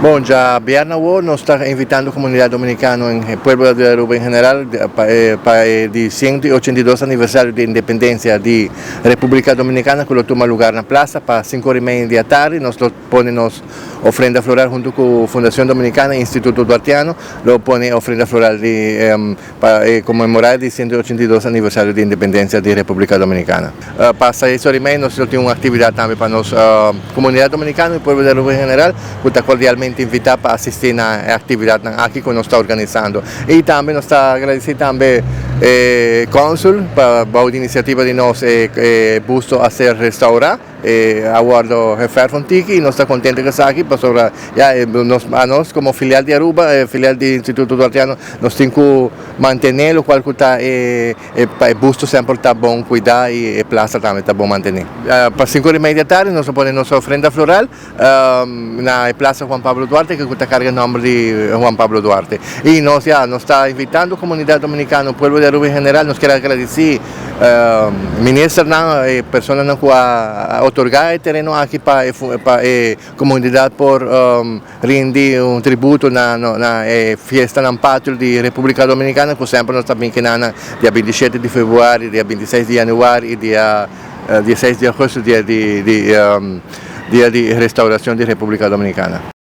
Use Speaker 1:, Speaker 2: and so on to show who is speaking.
Speaker 1: Bon, diabierna nos ta invitando e comunidad dominicano y pueblo di Aruba en general pa e 182 aniversario di independencia di Republica Dominicana, cu ta tuma luga na plaza pa 5'30 di atardi. Nos ta pone nos ofrenda floral hunto cu Fundacion Dominicana y Instituto Duartiano, lo pone ofrenda floral pa conmemora e 182 aniversario di independencia di Republica Dominicana. Pa 6'30 nos tin un actividad tambe pa nos comunidad dominicano y pueblo di Aruba en general, cu ta cordialmente invita pa asisti na actividad aki cu nos ta organisando. Y tambe nos ta agradeciendo tambe consul pa e iniciativa di nos busto a ser restaura, a wordo geverf un tiki y nos ta contento cu esaki, pasobra ya nos como filial di Aruba, filial di Instituto Duartiano, nos tin cu mantene loke cu ta e busto semper ta bon cuida y e plaza tambe ta bon mantene. Pa 5'30 di atardi nos ta pone nos ofrenda floral na Plaza Juan Pablo Duarte, cu ta carga nomber di Juan Pablo Duarte. Y nos ya nos ta invitando e comunidad dominicano, pueblo di Aruba en general. Nos kier gradici minister y persona cu a otorga e tereno aki pa e comunidad por rindi un tributo na fiesta patrio di Republica Dominicana, cu semper nos tambe na dia 27 di februari, dia 26 di januari y dia 16 di augustus, dia di restauracion di Republica Dominicana.